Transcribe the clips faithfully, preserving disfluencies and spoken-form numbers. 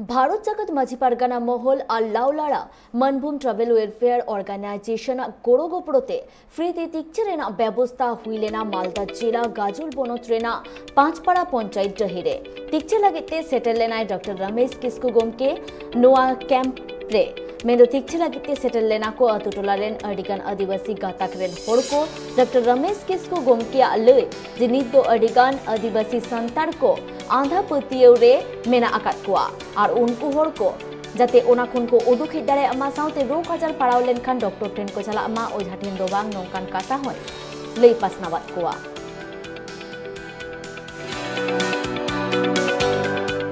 ᱵᱷᱟᱨᱚᱛ ᱡᱟᱠᱟᱛ ᱢᱟᱹᱡᱷᱤ ᱯᱟᱨᱜᱟᱱᱟ ᱢᱚᱦᱚᱞ ᱟᱨ ᱞᱟᱣᱞᱟᱲᱟ Manbhum tribal welfare organisation ᱟᱜ ᱜᱚᱲᱚ ᱜᱚᱯᱚᱲᱚ ᱛᱮ ᱯᱷᱨᱤ ᱛᱮ ᱛᱤᱠᱪᱷᱟᱹ ᱨᱮᱱᱟᱜ ᱵᱮᱵᱚᱥᱛᱟ ᱦᱩᱭ ᱞᱮᱱᱟ ᱢᱟᱞᱫᱟ ᱡᱮᱞᱟ ᱜᱟᱡᱚᱞ ᱵᱚᱱᱚᱛ ᱨᱮᱱᱟᱜ ᱯᱟᱸᱪᱯᱟᱲᱟ ᱯᱚᱧᱪᱟᱭᱮᱛ ᱰᱟᱹᱦᱤ ᱨᱮ᱾ ᱛᱤᱠᱪᱷᱟᱹ ᱞᱟᱹᱜᱤᱫ ᱛᱮ ᱥᱮᱴᱮᱨ ᱞᱮᱱᱟᱭ ᱰᱚᱠᱴᱚᱨ ᱨᱟᱢᱮᱥ ᱠᱤᱥᱠᱩ ᱜᱚᱢᱠᱮ ᱱᱚᱣᱟ ᱠᱮᱢᱯ ᱨᱮ᱾ ᱢᱮᱱᱫᱚ ᱛᱤᱠᱪᱷᱟᱹ ᱞᱟᱹᱜᱤᱫ ᱛᱮ ᱥᱮᱴᱮᱨ ᱞᱮᱱᱟ ᱠᱚ ᱟᱛᱳ ᱴᱚᱞᱟ ᱨᱮᱱ ᱟᱹᱰᱤᱜᱟᱱ ᱟᱹᱫᱤᱵᱟᱹᱥᱤ ᱜᱟᱛᱟᱠ ᱨᱮᱱ ᱦᱚᱲ ᱠᱚ᱾ ᱰᱚᱠᱴᱚᱨ ᱨᱟᱢᱮᱥ ᱠᱤᱥᱠᱩ ᱜᱚᱢᱠᱮᱭᱟᱜ ᱞᱟᱹᱭ ᱡᱮ ᱱᱤᱛ ᱫᱚ ᱟᱹᱰᱤᱜᱟᱱ ᱟᱹᱫᱤᱵᱟᱹᱥᱤ ᱥᱟᱱᱛᱟᱲ ᱠᱚ ᱟᱸᱫᱷᱟ ᱯᱟᱹᱛᱭᱟᱹᱣ ᱨᱮ ᱢᱮᱱᱟᱜ ᱟᱠᱟᱫ ᱠᱚᱣᱟ ᱟᱨ ᱩᱱᱠᱩ ᱦᱚᱲ ᱠᱚ ᱡᱟᱛᱮ ᱚᱱᱟ ᱠᱷᱚᱱ ᱠᱚ ᱩᱰᱩᱠ ᱦᱮᱡ ᱫᱟᱲᱮᱭᱟᱜ ᱢᱟ, ᱥᱟᱶᱛᱮ ᱨᱳᱜᱽ ᱟᱡᱟᱨ ᱯᱟᱲᱟᱣ ᱞᱮᱱᱠᱷᱟᱱ ᱰᱚᱠᱴᱚᱨ ᱴᱷᱮᱱ ᱠᱚ ᱪᱟᱞᱟᱜ ᱢᱟ, ᱚᱡᱷᱟ ᱴᱷᱮᱱ ᱫᱚ ᱵᱟᱝ, ᱱᱚᱝᱠᱟᱱ ᱠᱟᱛᱷᱟ ᱦᱚᱸᱭ ᱞᱟᱹᱭ ᱯᱟᱥᱱᱟᱣᱟᱫ ᱠᱚᱣᱟ᱾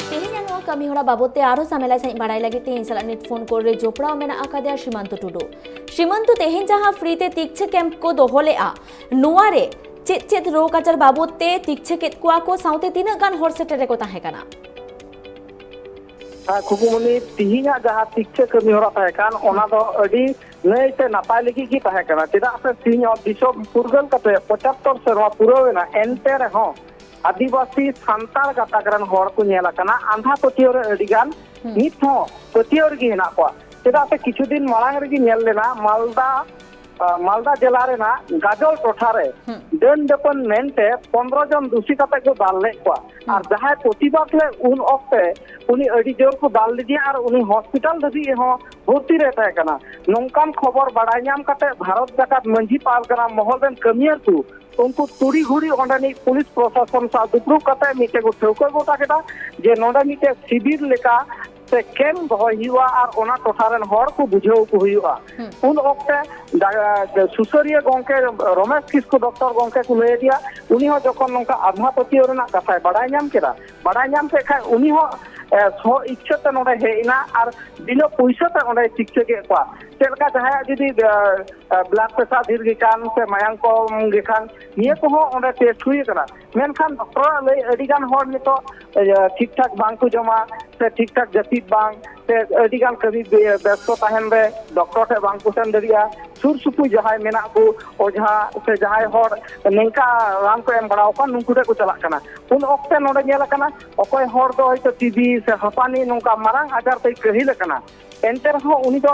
ᱛᱮᱦᱮᱧᱟᱜ ᱱᱚᱣᱟ ᱠᱟᱹᱢᱤᱦᱚᱨᱟ ᱵᱟᱵᱚᱫ ᱛᱮ ᱟᱨᱦᱚᱸ ᱥᱟᱢᱮᱞᱟᱭ ᱥᱟᱺᱦᱤᱡ ᱵᱟᱲᱟᱭ ᱞᱟᱹᱜᱤᱫ ᱛᱮ ᱤᱧ ᱥᱟᱞᱟᱜ ᱱᱤᱛ ᱯᱷᱳᱱ ᱠᱚᱞ ᱨᱮ ᱡᱚᱯᱲᱟᱣ ᱢᱮᱱᱟᱜ ᱟᱠᱟᱫᱮᱭᱟ ᱥᱤᱢᱟᱱᱛᱚ ᱴᱩᱰᱩ᱾ ᱥᱤᱢᱟᱱᱛᱚ, ᱛᱮᱦᱮᱧ ᱡᱟᱦᱟᱸ ᱯᱷᱨᱤ ᱛᱮ ᱛᱤᱠᱪᱷᱟᱹ ᱠᱮᱢᱯ ᱠᱚ ᱫᱚᱦᱚ ᱞᱮᱫᱼᱟ, ᱱᱚᱣᱟ ᱨᱮ ᱪᱮᱫ ᱪᱮᱫ ᱨᱳᱜᱽ ᱟᱡᱟᱨ ᱵᱟᱵᱚᱫ ᱛᱮ ᱛᱤᱠᱪᱷᱟᱹ ᱠᱮᱫ ᱠᱚᱣᱟ ᱠᱚ, ᱥᱟᱶᱛᱮ ᱛᱤᱱᱟᱹᱜ ᱜᱟᱱ ᱦᱚᱲ ᱥᱮᱴᱮᱨ ᱨᱮᱠᱚ ᱛᱟᱦᱮᱸ ᱠᱟᱱᱟ? ᱦᱮᱸ, ᱠᱷᱩᱠᱩᱢᱩᱱᱤ, ᱛᱤᱦᱤᱧᱟᱜ ᱡᱟᱦᱟᱸ ᱛᱤᱠᱪᱷᱟᱹ ᱠᱟᱹᱢᱤ ᱦᱚᱨᱟ ᱛᱟᱦᱮᱸ ᱠᱟᱱ, ᱚᱱᱟ ᱫᱚ ᱟᱹᱰᱤ ᱱᱟᱹᱭ ᱛᱮ ᱱᱟᱯᱟᱭ ᱞᱟᱹᱜᱤᱫ ᱜᱮ ᱛᱟᱦᱮᱸ ᱠᱟᱱᱟ᱾ ᱪᱮᱫᱟᱜ ᱥᱮ ᱥᱤᱧ ᱚᱛ ᱫᱤᱥᱚᱢ ᱯᱷᱩᱨᱜᱟᱹᱞ ᱠᱟᱛᱮ ᱯᱚᱸᱪᱟᱛᱛᱚᱨ ᱥᱮᱨᱢᱟ ᱯᱩᱨᱟᱹᱣ ᱮᱱᱟ, ᱮᱱᱛᱮ ᱨᱮᱦᱚᱸ ᱟᱹᱫᱤᱵᱟᱹᱥᱤ ᱥᱟᱱᱛᱟᱲ ᱜᱟᱛᱟᱠ ᱨᱮᱱ ᱦᱚᱲ ᱠᱚ ᱧᱮᱞ ᱟᱠᱟᱱᱟ ᱟᱸᱫᱷᱟ ᱯᱟᱹᱛᱭᱟᱹᱣ ᱨᱮ ᱟᱹᱰᱤ ᱜᱟᱱ ᱦᱩᱸ᱾ ᱱᱤᱛ ᱦᱚᱸ ᱯᱟᱹᱛᱭᱟᱹᱣ ᱨᱮᱜᱮ ᱦᱮᱱᱟᱜ ᱠᱚᱣᱟ᱾ ᱪᱮᱫᱟᱜ ᱥᱮ ᱠᱤᱪᱷᱩ ᱫᱤᱱ ᱢᱟᱲᱟᱝ ᱨᱮᱜᱮ ᱧᱮᱞ ᱞᱮᱱᱟ, ᱢᱟᱞᱫᱟ, ᱟ, ᱢᱟᱞᱫᱟ ᱡᱮᱞᱟ ᱨᱮᱱᱟᱜ ᱜᱟᱡᱚᱞ ᱴᱚᱴᱷᱟ ᱨᱮ ᱦᱩᱸ᱾ ᱰᱟᱹᱱ ᱰᱟᱹᱯᱟᱹᱱ ᱢᱮᱱᱛᱮ ᱯᱚᱱᱨᱚ ᱡᱚᱱ ᱫᱩᱥᱤ ᱠᱟᱛᱮ ᱠᱚ ᱫᱟᱞ ᱞᱮᱫ ᱠᱚᱣᱟ᱾ ᱦᱩᱸ᱾ ᱟᱨ ᱡᱟᱦᱟᱸᱭ ᱯᱨᱚᱛᱤᱵᱟᱫ ᱞᱮᱫ, ᱩᱱ ᱚᱠᱛᱮ ᱩᱱᱤ ᱟᱹᱰᱤ ᱡᱳᱨ ᱠᱚ ᱫᱟᱞ ᱞᱮᱫᱮᱭᱟ ᱟᱨ ᱩᱱᱤ ᱦᱚᱥᱯᱤᱴᱟᱞ ᱫᱷᱟᱹᱵᱤᱡ ᱦᱚᱸ ᱵᱷᱚᱨᱛᱤ ᱨᱮ ᱛᱟᱦᱮᱸ ᱠᱟᱱᱟ᱾ ᱱᱚᱝᱠᱟᱱ ᱠᱷᱚᱵᱚᱨ ᱵᱟᱲᱟᱭ ᱧᱟᱢ ᱠᱟᱛᱮ ᱵᱷᱟᱨᱚᱛ ᱡᱟᱠᱟᱛ ᱢᱟᱹᱡᱷᱤ ᱯᱟᱨᱜᱟᱱᱟ ᱢᱚᱦᱚᱞ ᱨᱮᱱ ᱠᱟᱹᱢᱤᱭᱟᱹ ᱠᱚ ᱩᱱᱠᱩ ᱛᱩᱲᱤ ᱜᱷᱩᱲᱤ ᱚᱸᱰᱮᱱᱤᱡ ᱯᱩᱞᱤᱥ ᱯᱨᱚᱥᱟᱥᱚᱱ ᱥᱟᱶ ᱫᱩᱯᱲᱩᱵ ᱠᱟᱛᱮ ᱢᱤᱫᱴᱮᱡ ᱠᱚ ᱴᱷᱟᱹᱣᱠᱟᱹ ᱜᱚᱴᱟ ᱠᱮᱫᱟ ᱡᱮ ᱱᱚᱰᱮ ᱢᱤᱫᱴᱮᱡ ᱥᱤᱵᱤᱨ ᱞᱮᱠᱟ ᱥᱮ ᱠᱮᱢᱯ ᱫᱚᱦᱚᱭ ᱦᱩᱭᱩᱜᱼᱟ ᱟᱨ ᱚᱱᱟ ᱴᱚᱴᱷᱟ ᱨᱮᱱ ᱦᱚᱲ ᱠᱚ ᱵᱩᱡᱷᱟᱹᱣ ᱠᱚ ᱦᱩᱭᱩᱜᱼᱟ᱾ ᱦᱩᱸ᱾ ᱩᱱ ᱚᱠᱛᱮ ᱫᱟ-, ᱥᱩᱥᱟᱹᱨᱤᱭᱟᱹ ᱜᱚᱝᱠᱮ ᱨᱚᱢᱮᱥ ᱠᱤᱥᱠᱩ, ᱰᱚᱠᱴᱚᱨ ᱜᱚᱝᱠᱮ ᱠᱚ ᱞᱟᱹᱭ ᱟᱫᱮᱭᱟ, ᱩᱱᱤ ᱦᱚᱸ ᱡᱚᱠᱷᱚᱱ ᱱᱚᱝᱠᱟ ᱟᱸᱫᱷᱟ ᱯᱟᱹᱛᱭᱟᱹᱣ ᱨᱮᱱᱟᱜ ᱠᱟᱛᱷᱟᱭ ᱵᱟᱲᱟᱭ ᱧᱟᱢ ᱠᱮᱫᱟ, ᱵᱟᱲᱟᱭ ᱧᱟᱢ ᱠᱮᱫ ᱠᱷᱟᱡ ᱩᱱᱤ ᱦᱚᱸ, ᱮ, ᱥᱚ ᱤᱪᱪᱷᱟᱹ ᱛᱮ ᱱᱚᱰᱮ ᱦᱮᱡ ᱮᱱᱟ ᱟᱨ ᱵᱤᱱᱟᱹ ᱯᱩᱭᱥᱟᱹ ᱛᱮ ᱚᱸᱰᱮ ᱪᱤᱠᱤᱛᱥᱟ ᱠᱮᱫ ᱠᱚᱣᱟ᱾ ᱪᱮᱫ ᱞᱮᱠᱟ ᱡᱟᱦᱟᱸᱭᱟᱜ ᱡᱩᱫᱤ, ᱮ, ᱮ, blood pressure ᱰᱷᱮᱨ ᱜᱮ ᱠᱷᱟᱱ ᱥᱮ ᱢᱟᱭᱟᱝ ᱠᱚᱢ ᱜᱮ ᱠᱷᱟᱱ, ᱱᱤᱭᱟᱹ ᱠᱚᱦᱚᱸ ᱚᱸᱰᱮ test ᱦᱩᱭ ᱟᱠᱟᱱᱟ᱾ ᱢᱮᱱᱠᱷᱟᱱ ᱰᱚᱠᱴᱚᱨᱟᱜ ᱞᱟᱹᱭ, ᱟᱹᱰᱤ ᱜᱟᱱ ᱦᱚᱲ ᱱᱤᱛᱚᱜ, ᱮ, ᱴᱷᱤᱠ ᱴᱷᱟᱠ ᱵᱟᱝ ᱠᱚ ᱡᱚᱢᱟ ᱥᱮ ᱴᱷᱤᱠ ᱴᱷᱟᱠ ᱡᱟᱹᱯᱤᱫ ᱵᱟᱝ, ᱛᱮ ᱟᱹᱰᱤ ᱜᱟᱱ ᱠᱟᱹᱢᱤ ᱵᱮ- ᱵᱮᱥᱛᱚ ᱛᱟᱦᱮᱱ ᱨᱮ ᱰᱚᱠᱴᱚᱨ ᱴᱷᱮᱱ ᱵᱟᱝ ᱠᱚ ᱥᱮᱱ ᱫᱟᱲᱮᱭᱟᱜᱼᱟ᱾ ᱥᱩᱨ ᱥᱩᱯᱩᱨ ᱡᱟᱦᱟᱸᱭ ᱢᱮᱱᱟᱜ ᱠᱚ, ᱚᱡᱷᱟ ᱥᱮ ᱡᱟᱦᱟᱸᱭ ᱦᱚᱲ ᱱᱤᱝᱠᱟ ᱨᱟᱱ ᱠᱚ ᱮᱢ ᱵᱟᱲᱟ ᱟᱠᱟᱱ, ᱱᱩᱠᱩ ᱴᱷᱮᱱ ᱠᱚ ᱪᱟᱞᱟᱜ ᱠᱟᱱᱟ᱾ ᱩᱱ ᱚᱠᱛᱮ ᱱᱚᱰᱮ ᱧᱮᱞ ᱟᱠᱟᱱᱟ, ᱚᱠᱚᱭ ᱦᱚᱲ ᱫᱚ ᱦᱚᱭᱛᱳ ᱴᱤᱵᱤ ᱥᱮ ᱦᱟᱹᱯᱟᱹᱱᱤ ᱱᱚᱝᱠᱟ ᱢᱟᱨᱟᱝ ᱟᱡᱟᱨ ᱛᱮᱭ ᱠᱟᱹᱦᱤᱞ ᱟᱠᱟᱱᱟ, ᱮᱱᱛᱮ ᱨᱮᱦᱚᱸ ᱩᱱᱤ ᱫᱚ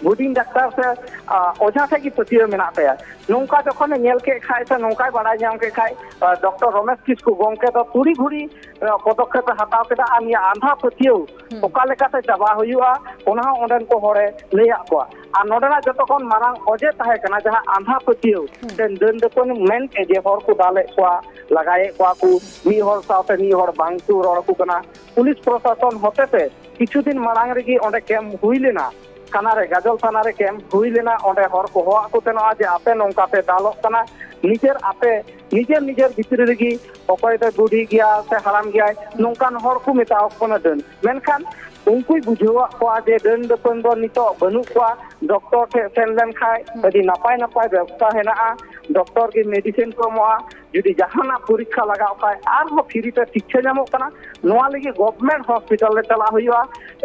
ᱦᱩᱰᱤᱧ ᱰᱟᱠᱛᱟᱨ ᱥᱮ, ᱟ, ᱚᱡᱷᱟ ᱴᱷᱮᱱ ᱜᱮ ᱯᱟᱹᱛᱭᱟᱹᱣ ᱢᱮᱱᱟᱜ ᱛᱟᱭᱟ᱾ ᱱᱚᱝᱠᱟ ᱡᱚᱠᱷᱚᱱᱮ ᱧᱮᱞ ᱠᱮᱫ ᱠᱷᱟᱡ ᱥᱮ ᱱᱚᱝᱠᱟᱭ ᱵᱟᱲᱟᱭ ᱧᱟᱢ ᱠᱮᱫ ᱠᱷᱟᱡ, ᱟ, ᱰᱚᱠᱴᱚᱨ ᱨᱚᱢᱮᱥ ᱠᱤᱥᱠᱩ ᱜᱚᱢᱠᱮ ᱫᱚ ᱛᱩᱲᱤ ᱜᱷᱩᱲᱤ, ᱟ, ᱯᱚᱫᱚᱠᱷᱮᱯ ᱮ ᱦᱟᱛᱟᱣ ᱠᱮᱫᱟ ᱟᱨ ᱱᱤᱭᱟᱹ ᱟᱸᱫᱷᱟ ᱯᱟᱹᱛᱭᱟᱹᱣ ᱦᱩᱸ᱾ ᱚᱠᱟ ᱞᱮᱠᱟᱛᱮ ᱪᱟᱵᱟ ᱦᱩᱭᱩᱜᱼᱟ, ᱚᱱᱟ ᱦᱚᱸ ᱚᱸᱰᱮᱱ ᱠᱚ ᱦᱚᱲᱮ ᱞᱟᱹᱭᱟᱫ ᱠᱚᱣᱟ᱾ ᱟᱨ ᱱᱚᱰᱮᱱᱟᱜ ᱡᱚᱛᱚ ᱠᱷᱚᱱ ᱢᱟᱨᱟᱝ ᱚᱡᱮ ᱛᱟᱦᱮᱸ ᱠᱟᱱᱟ ᱡᱟᱦᱟᱸ ᱟᱸᱫᱷᱟ ᱯᱟᱹᱛᱭᱟᱹᱣ ᱦᱩᱸ᱾ ᱥᱮ ᱰᱟᱹᱱ ᱰᱟᱹᱯᱟᱹᱱ ᱢᱮᱱᱛᱮ ᱡᱮ ᱦᱚᱲ ᱠᱚ ᱫᱟᱞᱮᱫ ᱠᱚᱣᱟ, ᱞᱟᱜᱟᱭᱮᱫ ᱠᱚᱣᱟ ᱠᱚ, ᱢᱤᱫ ᱦᱚᱲ ᱥᱟᱶᱛᱮ ᱢᱤᱫ ᱦᱚᱲ ᱵᱟᱝ ᱠᱚ ᱨᱚᱲ ᱟᱠᱚ ᱠᱟᱱᱟ᱾ ᱯᱩᱞᱤᱥ ᱯᱨᱚᱥᱟᱥᱚᱱ ᱦᱚᱛᱮᱛᱮ ᱠᱤᱪᱷᱩ ᱫᱤᱱ ᱢᱟᱲᱟᱝ ᱨᱮᱜᱮ ᱚᱸᱰᱮ ᱠᱮᱢᱯ ᱦᱩᱭ ᱞᱮᱱᱟ, ᱛᱷᱟᱱᱟ ᱨᱮ, ᱜᱟᱡᱚᱞ ᱛᱷᱟᱱᱟ ᱨᱮ ᱠᱮᱢᱯ ᱦᱩᱭ ᱞᱮᱱᱟ᱾ ᱚᱸᱰᱮ ᱦᱚᱲ ᱠᱚ ᱦᱚᱦᱚ ᱟᱠᱚ ᱛᱟᱦᱮᱱᱚᱜᱼᱟ ᱡᱮ ᱟᱯᱮ ᱱᱚᱝᱠᱟ ᱯᱮ ᱫᱟᱞᱚᱜ ᱠᱟᱱᱟ, ᱱᱤᱡᱮᱨ ᱟᱯᱮ ᱱᱤᱡᱮᱨ ᱱᱤᱡᱮᱨ ᱵᱷᱤᱛᱨᱤ ᱨᱮᱜᱮ ᱚᱠᱚᱭ ᱫᱚ ᱵᱩᱰᱷᱤ ᱜᱮᱭᱟ ᱥᱮ ᱦᱟᱲᱟᱢ ᱜᱮᱭᱟᱭ, ᱱᱚᱝᱠᱟᱱ ᱦᱚᱲ ᱠᱚ ᱢᱮᱛᱟᱣ ᱠᱚ ᱠᱟᱱᱟ ᱰᱟᱹᱱ᱾ ᱢᱮᱱᱠᱷᱟᱱ ᱩᱱᱠᱩᱭ ᱵᱩᱡᱷᱟᱹᱣᱟᱜ ᱠᱚᱣᱟ ᱡᱮ ᱰᱟᱹᱱ ᱰᱟᱹᱯᱟᱹᱱ ᱫᱚ ᱱᱤᱛᱚᱜ ᱵᱟᱹᱱᱩᱜ ᱠᱚᱣᱟ, ᱰᱚᱠᱴᱚᱨ ᱴᱷᱮᱱ ᱥᱮᱱ ᱞᱮᱱᱠᱷᱟᱱ ᱦᱩᱸ᱾ ᱟᱹᱰᱤ ᱱᱟᱯᱟᱭ ᱱᱟᱯᱟᱭ ᱵᱮᱵᱚᱥᱛᱷᱟ ᱦᱮᱱᱟᱜᱼᱟ, ᱰᱚᱠᱴᱚᱨ ᱜᱮ ᱢᱮᱰᱤᱥᱤᱱ ᱠᱚ ᱮᱢᱚᱜᱼᱟ, ᱡᱩᱫᱤ ᱡᱟᱦᱟᱱᱟᱜ ᱯᱚᱨᱤᱠᱠᱷᱟ ᱞᱟᱜᱟᱣ ᱠᱷᱟᱡ ᱟᱨᱦᱚᱸ ᱯᱷᱤᱨᱤ ᱛᱮ ᱪᱤᱠᱤᱛᱥᱟ ᱧᱟᱢᱚᱜ ᱠᱟᱱᱟ᱾ ᱱᱚᱣᱟ ᱞᱟᱹᱜᱤᱫ ᱜᱚᱵᱷᱢᱮᱱᱴ ᱦᱚᱥᱯᱤᱴᱟᱞ ᱨᱮ ᱪᱟᱞᱟᱜ ᱦᱩᱭᱩᱜᱼᱟ,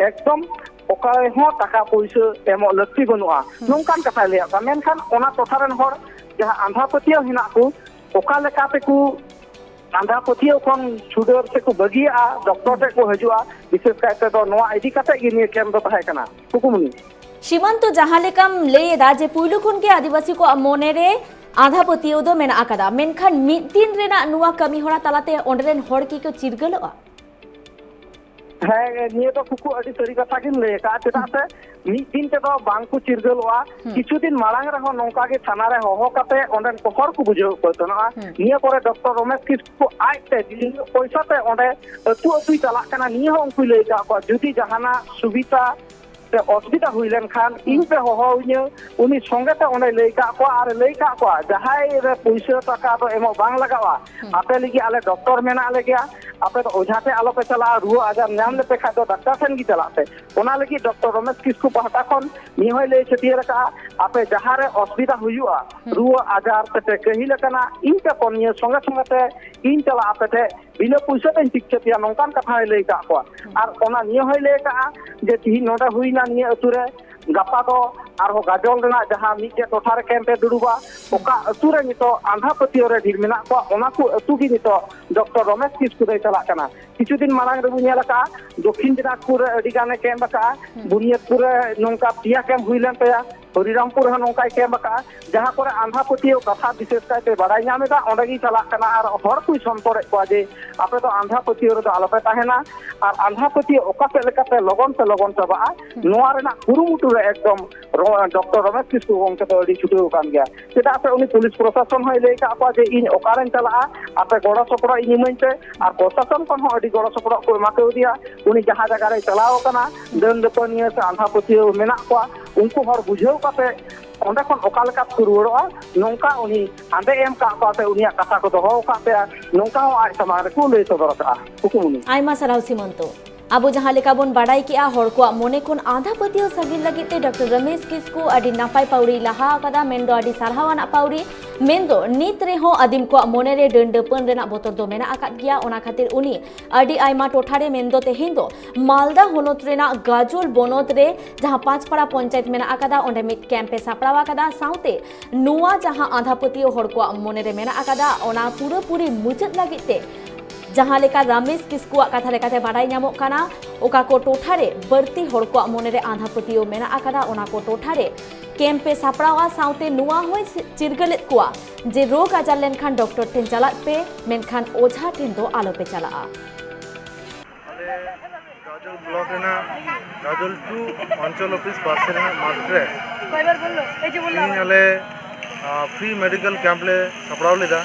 ᱮᱠᱫᱚᱢ ᱚᱠᱚᱭ ᱦᱚᱸ ᱴᱟᱠᱟ ᱯᱩᱭᱥᱟᱹ ᱮᱢᱚᱜ ᱞᱟᱹᱠᱛᱤ ᱵᱟᱹᱱᱩᱜᱼᱟ, ᱦᱩᱸ᱾ ᱱᱚᱝᱠᱟᱱ ᱠᱟᱛᱷᱟᱭ ᱞᱟᱹᱭᱟᱫ ᱠᱚᱣᱟ᱾ ᱢᱮᱱᱠᱷᱟᱱ ᱚᱱᱟ ᱴᱚᱴᱷᱟ ᱨᱮᱱ ᱦᱚᱲ ᱡᱟᱦᱟᱸ ᱟᱸᱫᱷᱟ ᱯᱟᱹᱛᱭᱟᱹᱣ ᱦᱮᱱᱟᱜ ᱠᱚ, ᱚᱠᱟ ᱞᱮᱠᱟ ᱛᱮᱠᱚ ᱟᱸᱫᱷᱟ ᱯᱟᱹᱛᱭᱟᱹᱣ ᱠᱷᱚᱱ ᱪᱷᱩᱰᱟᱹᱨ ᱥᱮᱠᱚ ᱵᱟᱹᱜᱤᱭᱟᱜᱼᱟ, ᱰᱚᱠᱴᱚᱨ ᱴᱷᱮᱱ ᱠᱚ ᱦᱤᱡᱩᱜᱼᱟ, ᱵᱤᱥᱮᱥ ᱠᱟᱭᱛᱮ ᱫᱚ ᱱᱚᱣᱟ ᱤᱫᱤ ᱠᱟᱛᱮ ᱜᱮ ᱱᱤᱭᱟᱹ ᱠᱮᱢᱯ ᱫᱚ ᱛᱟᱦᱮᱸ ᱠᱟᱱᱟ᱾ ᱠᱩᱠᱩᱢᱩᱱᱤ᱾ ᱥᱤᱢᱟᱱᱛᱚ, ᱡᱟᱦᱟᱸ ᱞᱮᱠᱟᱢ ᱞᱟᱹᱭ ᱮᱫᱟ ᱡᱮ ᱯᱩᱭᱞᱩ ᱠᱷᱚᱱ ᱜᱮ ᱟᱹᱫᱤᱵᱟᱹᱥᱤ ᱠᱚᱣᱟᱜ ᱢᱚᱱᱮ ᱨᱮ ᱟᱸᱫᱷᱟ ᱯᱟᱹᱛᱭᱟᱹᱣ ᱫᱚ ᱢᱮᱱᱟᱜ ᱟᱠᱟᱫᱟ, ᱢᱮᱱᱠᱷᱟᱱ ᱢᱤᱫ ᱫᱤᱱ ᱨᱮᱱᱟᱜ ᱱᱚᱣᱟ ᱠᱟᱹᱢᱤ ᱦᱚᱨᱟ ᱛᱟᱞᱟᱛᱮ ᱚᱸᱰᱮ ᱨᱮᱱ ᱦᱚᱲ ᱠᱤ ᱠᱚ ᱪᱤᱨᱜᱟᱹᱞᱚᱜᱼᱟ? ᱦᱮᱸ, ᱱᱤᱭᱟᱹ ᱫᱚ ᱠᱷᱩᱵ ᱟᱹᱰᱤ ᱥᱟᱹᱨᱤ ᱠᱟᱛᱷᱟ ᱜᱮᱢ ᱞᱟᱹᱭ ᱟᱠᱟᱫᱼᱟ᱾ ᱪᱮᱫᱟᱜ ᱥᱮ ᱢᱤᱫ ᱫᱤᱱ ᱛᱮᱫᱚ ᱵᱟᱝ ᱠᱚ ᱪᱤᱨᱜᱟᱹᱞᱚᱜᱼᱟ᱾ ᱦᱩᱸ᱾ ᱠᱤᱪᱷᱩ ᱫᱤᱱ ᱢᱟᱲᱟᱝ ᱨᱮᱦᱚᱸ ᱱᱚᱝᱠᱟ ᱜᱮ ᱛᱷᱟᱱᱟ ᱨᱮ ᱦᱚᱦᱚ ᱠᱟᱛᱮ ᱚᱸᱰᱮᱱ ᱠᱚ ᱦᱚᱲ ᱠᱚ ᱵᱩᱡᱷᱟᱹᱣ ᱮᱫ ᱠᱚ ᱛᱟᱦᱮᱱᱟ᱾ ᱦᱩᱸ᱾ ᱱᱤᱭᱟᱹ ᱯᱚᱨᱮ ᱰᱚᱠᱴᱚᱨ ᱨᱚᱢᱮᱥ ᱠᱤᱥᱠᱩ ᱟᱡᱛᱮ ᱵᱤᱱᱟᱹ ᱯᱚᱭᱥᱟ ᱛᱮ ᱚᱸᱰᱮ ᱟᱹᱛᱩ ᱟᱹᱛᱩᱭ ᱪᱟᱞᱟᱜ ᱠᱟᱱᱟ᱾ ᱱᱤᱭᱟᱹ ᱦᱚᱸ ᱩᱱᱠᱩᱭ ᱞᱟᱹᱭ ᱟᱠᱟᱫ ᱠᱚᱣᱟ, ᱡᱩᱫᱤ ᱡᱟᱦᱟᱱᱟᱜ ᱥᱩᱵᱤᱫᱷᱟ ᱥᱮ ᱚᱥᱩᱵᱤᱫᱷᱟ ᱦᱩᱭ ᱞᱮᱱᱠᱷᱟᱱ ᱦᱩᱸ᱾ ᱤᱧ ᱯᱮ ᱦᱚᱦᱚ ᱟᱹᱧᱟᱹ᱾ ᱩᱱᱤ ᱥᱚᱸᱜᱮ ᱛᱮ ᱚᱸᱰᱮ ᱞᱟᱹᱭ ᱟᱠᱟᱫ ᱠᱚᱣᱟ ᱟᱨ ᱞᱟᱹᱭ ᱟᱠᱟᱫ ᱠᱚᱣᱟ, ᱡᱟᱦᱟᱸᱭ ᱨᱮ ᱯᱩᱭᱥᱟᱹ ᱴᱟᱠᱟ ᱫᱚ ᱮᱢᱚᱜ ᱵᱟᱝ ᱞᱟᱜᱟᱜᱼᱟ, ᱦᱩᱸ᱾ ᱟᱯᱮ ᱞᱟᱹᱜᱤᱫ ᱟᱞᱮ ᱰᱚᱠᱴᱚᱨ ᱢᱮᱱᱟᱜ ᱞᱮᱜᱮᱭᱟ, ᱟᱯᱮ ᱫᱚ ᱚᱡᱷᱟ ᱴᱷᱮᱱ ᱟᱞᱚ ᱯᱮ ᱪᱟᱞᱟᱜᱼᱟ, ᱨᱩᱣᱟᱹ ᱟᱡᱟᱨ ᱧᱟᱢ ᱞᱮᱯᱮ ᱠᱷᱟᱡ ᱫᱚ ᱰᱟᱠᱛᱟᱨ ᱴᱷᱮᱱ ᱜᱮ ᱪᱟᱞᱟᱜ ᱯᱮ᱾ ᱚᱱᱟ ᱞᱟᱹᱜᱤᱫ ᱰᱚᱠᱴᱚᱨ ᱨᱚᱢᱮᱥ ᱠᱤᱥᱠᱩ ᱯᱟᱦᱴᱟ ᱠᱷᱚᱱ ᱱᱤᱭᱟᱹ ᱦᱚᱸᱭ ᱞᱟᱹᱭ ᱪᱷᱟᱹᱴᱭᱟᱹᱨ ᱟᱠᱟᱫᱼᱟ, ᱟᱯᱮ ᱡᱟᱦᱟᱸ ᱨᱮ ᱚᱥᱩᱵᱤᱫᱷᱟ ᱦᱩᱭᱩᱜᱼᱟ, ᱦᱩᱸ᱾ ᱨᱩᱣᱟᱹ ᱟᱡᱟᱨ ᱛᱮᱯᱮ ᱠᱟᱹᱦᱤᱞ ᱟᱠᱟᱱᱟ, ᱤᱧ ᱯᱮ ᱯᱷᱳᱱ ᱟᱹᱧᱟᱹ, ᱥᱚᱸᱜᱮ ᱥᱚᱸᱜᱮ ᱛᱮ ᱤᱧ ᱪᱟᱞᱟᱜ ᱟᱯᱮ ᱴᱷᱮᱡ, ᱵᱤᱱᱟᱹ ᱯᱩᱭᱥᱟᱹ ᱛᱮᱧ ᱪᱤᱠᱤᱛᱥᱟ ᱯᱮᱭᱟ, ᱱᱚᱝᱠᱟᱱ ᱠᱟᱛᱷᱟ ᱦᱚᱸᱭ ᱞᱟᱹᱭ ᱟᱠᱟᱫ ᱠᱚᱣᱟ᱾ ᱟᱨ ᱚᱱᱟ ᱱᱤᱭᱟᱹ ᱦᱚᱸᱭ ᱞᱟᱹᱭ ᱟᱠᱟᱫᱼᱟ ᱡᱮ ᱛᱤᱦᱤᱧ ᱱᱚᱰᱮ ᱦᱩᱭᱱᱟ ᱱᱤᱭᱟᱹ ᱟᱹᱛᱩ ᱨᱮ, ᱜᱟᱯᱟ ᱫᱚ ᱟᱨᱦᱚᱸ ᱜᱟᱡᱚᱞ ᱨᱮᱱᱟᱜ ᱡᱟᱦᱟᱸ ᱢᱤᱫᱴᱮᱡ ᱴᱚᱴᱷᱟ ᱨᱮ ᱠᱮᱢᱯ ᱮ ᱫᱩᱲᱩᱵᱟ, ᱚᱠᱟ ᱟᱹᱛᱩ ᱨᱮ ᱱᱤᱛᱚᱜ ᱟᱸᱫᱷᱟ ᱯᱟᱹᱛᱭᱟᱹᱣ ᱨᱮ ᱰᱷᱮᱨ ᱢᱮᱱᱟᱜ ᱠᱚᱣᱟ, ᱚᱱᱟ ᱠᱚ ᱟᱹᱛᱩ ᱜᱮ ᱱᱤᱛᱚᱜ ᱰᱚᱠᱴᱚᱨ ᱨᱚᱢᱮᱥ ᱠᱤᱥᱠᱩ ᱫᱚᱭ ᱪᱟᱞᱟᱜ ᱠᱟᱱᱟ᱾ ᱠᱤᱪᱷᱩ ᱫᱤᱱ ᱢᱟᱲᱟᱝ ᱨᱮᱵᱚᱱ ᱧᱮᱞ ᱟᱠᱟᱫᱼᱟ, ᱫᱚᱠᱠᱷᱤᱱ ᱫᱤᱱᱟᱡᱽᱯᱩᱨ ᱨᱮ ᱟᱹᱰᱤ ᱜᱟᱱᱮ ᱠᱮᱢᱯ ᱟᱠᱟᱫᱼᱟ, ᱦᱩᱸ᱾ ᱵᱩᱱᱤᱭᱟᱫᱽᱯᱩᱨ ᱨᱮ ᱱᱚᱝᱠᱟ ᱯᱮᱭᱟ ᱠᱮᱢᱯ ᱦᱩᱭ ᱞᱮᱱ ᱛᱟᱭᱟ, ᱦᱚᱨᱤᱨᱟᱢᱯᱩᱨ ᱨᱮᱦᱚᱸ ᱱᱚᱝᱠᱟᱭ ᱠᱮᱢᱯ ᱟᱠᱟᱫᱼᱟ᱾ ᱡᱟᱦᱟᱸ ᱠᱚᱨᱮ ᱟᱸᱫᱷᱟ ᱯᱟᱹᱛᱭᱟᱹᱣ ᱠᱟᱛᱷᱟ ᱵᱤᱥᱮᱥ ᱠᱟᱭᱛᱮ ᱵᱟᱲᱟᱭ ᱧᱟᱢ ᱮᱫᱟ, ᱚᱸᱰᱮ ᱜᱮᱭ ᱪᱟᱞᱟᱜ ᱠᱟᱱᱟ ᱟᱨ ᱦᱚᱲ ᱠᱚᱭ ᱥᱚᱱᱛᱚᱨᱮᱫ ᱠᱚᱣᱟ ᱡᱮ, "ᱟᱯᱮ ᱫᱚ ᱟᱸᱫᱷᱟ ᱯᱟᱹᱛᱭᱟᱹᱣ ᱨᱮᱫᱚ ᱟᱞᱚᱯᱮ ᱛᱟᱦᱮᱱᱟ", ᱟᱨ ᱟᱸᱫᱷᱟ ᱯᱟᱹᱛᱭᱟᱹᱣ ᱚᱠᱟ ᱥᱮᱫ ᱞᱮᱠᱟᱛᱮ ᱞᱚᱜᱚᱱ ᱥᱮ ᱞᱚᱜᱚᱱ ᱪᱟᱵᱟᱜᱼᱟ, ᱦᱩᱸ᱾ ᱱᱚᱣᱟ ᱨᱮᱱᱟᱜ ᱠᱩᱨᱩᱢᱩᱴᱩ ᱨᱮ ᱮᱠᱫᱚᱢ ᱨᱚ-, ᱰᱚᱠᱴᱚᱨ ᱨᱚᱢᱮᱥ ᱠᱤᱥᱠᱩ ᱜᱚᱢᱠᱮ ᱫᱚ ᱟᱹᱰᱤ ᱪᱷᱩᱴᱟᱹᱣ ᱟᱠᱟᱱ ᱜᱮᱭᱟ᱾ ᱪᱮᱫᱟᱜ ᱥᱮ ᱩᱱᱤ ᱯᱩᱞᱤᱥ ᱯᱨᱚᱥᱟᱥᱚᱱ ᱦᱚᱸᱭ ᱞᱟᱹᱭ ᱟᱠᱟᱫ ᱠᱚᱣᱟ ᱡᱮ, "ᱤᱧ ᱚᱠᱟᱨᱮᱧ ᱪᱟᱞᱟᱜᱼᱟ, ᱟᱯᱮ ᱜᱚᱲᱚ ᱥᱚᱯᱚᱦᱚᱫ ᱤᱧ ᱤᱢᱟᱹᱧ ᱯᱮ", ᱟᱨ ᱯᱨᱚᱥᱟᱥᱚᱱ ᱠᱷᱚᱱ ᱦᱚᱸ ᱟᱹᱰᱤ ᱜᱚᱲᱚ ᱥᱚᱯᱚᱦᱚᱫ ᱠᱚ ᱮᱢᱟ ᱠᱟᱣᱫᱮᱭᱟ᱾ ᱩᱱᱤ ᱡᱟᱦᱟᱸ ᱡᱟᱭᱜᱟ ᱨᱮᱭ ᱪᱟᱞᱟᱣ ᱟᱠᱟᱱᱟ, ᱰᱟᱹᱱ ᱰᱟᱹᱯᱟᱹᱱᱤᱭᱟᱹ ᱥᱮ ᱟᱸᱫᱷᱟ ᱯᱟᱹᱛᱭᱟᱹᱣ ᱢᱮᱱᱟᱜ ᱠᱚᱣᱟ, ᱩᱱᱠᱩ ᱦᱚᱲ ᱵᱩᱡᱷᱟᱹᱣ ᱠᱟᱛᱮ ᱚᱸᱰᱮ ᱠᱷᱚᱱ ᱚᱠᱟ ᱞᱮᱠᱟ ᱛᱮᱠᱚ ᱨᱩᱣᱟᱹᱲᱚᱜᱼᱟ, ᱱᱚᱝᱠᱟ ᱩᱱᱤ ᱦᱟᱸᱰᱮ ᱮᱢ ᱠᱟᱜ ᱠᱚᱣᱟ ᱥᱮ ᱩᱱᱤᱭᱟᱜ ᱠᱟᱛᱷᱟ ᱠᱚ ᱫᱚᱦᱚ ᱟᱠᱟᱫ ᱛᱟᱭᱟ, ᱱᱚᱝᱠᱟ ᱦᱚᱸ ᱟᱡ ᱥᱟᱢᱟᱝ ᱨᱮᱠᱚ ᱞᱟᱹᱭ ᱥᱚᱫᱚᱨ ᱟᱠᱟᱫᱼᱟ᱾ ᱠᱩᱠᱢᱩᱱᱤ᱾ ᱟᱭᱢᱟ ᱥᱟᱨᱦᱟᱣ ᱥᱤᱢᱚᱱᱛᱚ᱾ ᱟᱵᱚ ᱡᱟᱦᱟᱸ ᱞᱮᱠᱟ ᱵᱚᱱ ᱵᱟᱰᱟᱭ ᱠᱮᱜᱼᱟ, ᱦᱚᱲ ᱠᱚᱣᱟᱜ ᱢᱚᱱᱮ ᱠᱷᱚᱱ ᱟᱸᱫᱷᱟ ᱯᱟᱹᱛᱭᱟᱹᱣ ᱥᱟᱹᱜᱤᱧ ᱞᱟᱹᱜᱤᱫ ᱛᱮ ᱰᱚᱠᱴᱚᱨ ᱨᱚᱢᱮᱥ ᱠᱤᱥᱠᱩ ᱟᱹᱰᱤ ᱱᱟᱯᱟᱭ ᱯᱟᱹᱣᱲᱤᱭ ᱞᱟᱦᱟ ᱟᱠᱟᱫᱟ, ᱢᱮᱱᱫᱚ ᱟᱹᱰᱤ ᱥᱟᱨᱦᱟᱣ ᱟᱱᱟᱜ ᱯᱟᱹᱣᱲᱤ᱾ ᱢᱮᱱᱫᱚ ᱱᱤᱛ ᱨᱮᱦᱚᱸ ᱟᱹᱫᱤᱢ ᱠᱚᱣᱟᱜ ᱢᱚᱱᱮ ᱨᱮ ᱰᱟᱹᱱ ᱰᱟᱹᱯᱟᱹᱱ ᱨᱮᱱᱟᱜ ᱵᱚᱛᱚᱨ ᱫᱚ ᱢᱮᱱᱟᱜ ᱟᱠᱟᱫ ᱜᱮᱭᱟ᱾ ᱚᱱᱟ ᱠᱷᱟᱹᱛᱤᱨ ᱩᱱᱤ ᱟᱹᱰᱤ ᱟᱭᱢᱟ ᱴᱚᱴᱷᱟ ᱨᱮ, ᱢᱮᱱᱫᱚ ᱛᱮᱦᱮᱧ ᱫᱚ ᱢᱟᱞᱫᱟ ᱦᱚᱱᱚᱛ ᱨᱮᱱᱟᱜ ᱜᱟᱡᱚᱞ ᱵᱚᱱᱚᱛ ᱨᱮ ᱡᱟᱦᱟᱸ ᱯᱟᱸᱪᱯᱟᱲᱟ ᱯᱚᱧᱪᱟᱭᱮᱛ ᱢᱮᱱᱟᱜ ᱟᱠᱟᱫᱟ, ᱚᱸᱰᱮ ᱢᱤᱫ ᱠᱮᱢᱯ ᱮ ᱥᱟᱯᱲᱟᱣ ᱟᱠᱟᱫᱟ᱾ ᱥᱟᱶᱛᱮ ᱱᱚᱣᱟ ᱡᱟᱦᱟᱸ ᱟᱸᱫᱷᱟ ᱯᱟᱹᱛᱭᱟᱹᱣ ᱦᱚᱲ ᱠᱚᱣᱟᱜ ᱢᱚᱱᱮ ᱨᱮ ᱢᱮᱱᱟᱜ ᱟᱠᱟᱫᱟ, ᱚᱱᱟ ᱯᱩᱨᱟᱹᱯᱩᱨᱤ ᱢᱩᱪᱟᱹᱫ ᱞᱟᱹᱜᱤᱫ ᱛᱮ ᱡᱟᱦᱟᱸ ᱞᱮᱠᱟ ᱨᱟᱢᱮᱥ ᱠᱤᱥᱠᱩᱣᱟᱜ ᱠᱟᱛᱷᱟ ᱞᱮᱠᱟᱛᱮ ᱵᱟᱰᱟᱭ ᱧᱟᱢᱚᱜ ᱠᱟᱱᱟ, ᱚᱠᱟ ᱠᱚ ᱴᱚᱴᱷᱟ ᱨᱮ ᱵᱟᱹᱲᱛᱤ ᱦᱚᱲ ᱠᱚᱣᱟᱜ ᱢᱚᱱᱮ ᱨᱮ ᱟᱸᱫᱷᱟ ᱯᱟᱹᱛᱭᱟᱹᱣ ᱢᱮᱱᱟᱜ ᱟᱠᱟᱫᱟ, ᱚᱱᱟ ᱠᱚ ᱴᱚᱴᱷᱟ ᱨᱮ ᱠᱮᱢᱯ ᱮ ᱥᱟᱯᱲᱟᱣᱟ᱾ ᱥᱟᱶᱛᱮ ᱱᱚᱣᱟ ᱦᱚᱸᱭ ᱪᱤᱨᱜᱟᱹᱞᱮᱫ ᱠᱚᱣᱟ ᱡᱮ ᱨᱳᱜᱽ ᱟᱡᱟᱨ ᱞᱮᱱᱠᱷᱟᱱ ᱰᱚᱠᱴᱚᱨ ᱴᱷᱮᱱ ᱪᱟᱞᱟᱜ ᱯᱮ, ᱢᱮᱱᱠᱷᱟᱱ ᱚᱡᱷᱟ ᱴᱷᱮᱱ ᱫᱚ ᱟᱞᱚᱯᱮ ᱪᱟᱞᱟᱜᱼᱟ᱾ ᱟᱞᱮ ᱜᱟᱡᱚᱞ ᱵᱞᱚᱠ ᱨᱮᱱᱟᱜ ᱜᱟᱡᱚᱞ ᱴᱩ ᱚᱧᱪᱚᱞ ᱚᱯᱷᱤᱥ ᱯᱟᱥᱮ ᱨᱮᱱᱟᱜ ᱢᱟᱴᱷ ᱨᱮ ᱛᱮᱦᱮᱧ ᱟᱞᱮ, ᱟ, ᱯᱷᱨᱤ ᱢᱮᱰᱤᱠᱮᱞ ᱠᱮᱢᱯ ᱞᱮ ᱥᱟᱯᱲᱟᱣ ᱞᱮᱫᱟ᱾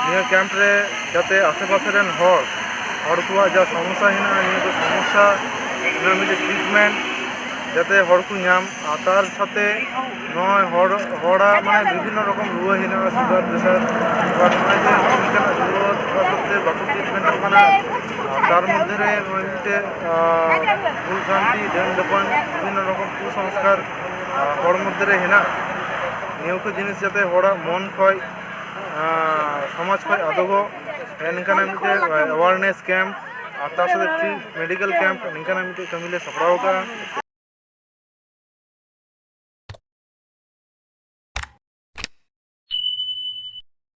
ᱱᱤᱭᱟᱹ ᱠᱮᱢᱯ ᱨᱮ ᱡᱟᱛᱮ ᱟᱥᱮ ᱯᱟᱥᱮ ᱨᱮᱱ ᱦᱚᱲ, ᱦᱚᱲ ᱠᱚᱣᱟᱜ ᱡᱟ ᱥᱚᱢᱚᱥᱥᱟ ᱦᱮᱱᱟᱜᱼᱟ, ᱱᱤᱭᱟᱹ ᱠᱚ ᱥᱚᱢᱚᱥᱥᱟ ᱨᱮᱱᱟᱜ ᱢᱤᱫᱴᱮᱡ ᱴᱨᱤᱴᱢᱮᱱᱴ ᱡᱟᱛᱮ ᱦᱚᱲ ᱠᱚ ᱧᱟᱢ, ᱟᱨ ᱛᱟᱨ ᱥᱟᱛᱮ ᱱᱚᱜᱼᱚᱭ ᱦᱚᱲ, ᱦᱚᱲᱟᱜ ᱢᱟᱱᱮ ᱵᱤᱵᱷᱤᱱᱱᱚ ᱨᱚᱠᱚᱢ ᱨᱩᱣᱟᱹ ᱦᱮᱱᱟᱜᱼᱟ, ᱥᱩᱜᱟᱨ, ᱯᱨᱮᱥᱟᱨ, ᱟᱨ ᱱᱚᱜᱼᱚᱭ ᱡᱮ ᱱᱚᱝᱠᱟᱱᱟᱜ ᱨᱩᱣᱟᱹ ᱛᱷᱚᱲᱟ ᱥᱚᱛᱛᱮ ᱵᱟᱠᱚ ᱴᱨᱤᱴᱢᱮᱱᱴᱚᱜ ᱠᱟᱱᱟ᱾ ᱟᱨ ᱛᱟᱨ ᱢᱚᱫᱽᱫᱷᱮ ᱨᱮ ᱱᱚᱜᱼᱚᱭ ᱢᱤᱫᱴᱮᱡ, ᱟᱸ, ᱵᱷᱩᱞ ᱵᱷᱨᱟᱱᱛᱤ, ᱰᱟᱹᱱ ᱰᱟᱹᱯᱟᱹᱱ, ᱵᱤᱵᱷᱤᱱᱱᱚ ᱨᱚᱠᱚᱢ ᱠᱩᱥᱚᱝᱥᱠᱟᱨ, ᱟᱸ, ᱦᱚᱲ ᱢᱚᱫᱽᱫᱷᱮ ᱨᱮ ᱦᱮᱱᱟᱜᱼᱟ᱾ ᱱᱤᱭᱟᱹ ᱠᱚ ᱡᱤᱱᱤᱥ ᱡᱟᱛᱮ ᱦᱚᱲᱟᱜ ᱢᱚᱱ ᱠᱷᱚᱡ ᱟᱨ ᱥᱚᱢᱟᱡᱽ ᱠᱷᱚᱱ ᱟᱫᱚᱜᱚᱜ ᱱᱤᱝᱠᱟᱱᱟᱜ ᱢᱤᱫᱴᱮᱱ awareness camp ᱟᱨ ᱛᱟᱨ ᱥᱟᱛᱮ free medical camp ᱱᱤᱝᱠᱟᱱᱟᱜ ᱢᱤᱫᱴᱮᱱ ᱠᱟᱹᱢᱤ ᱞᱮ ᱥᱟᱯᱲᱟᱣ ᱟᱠᱟᱫᱼᱟ᱾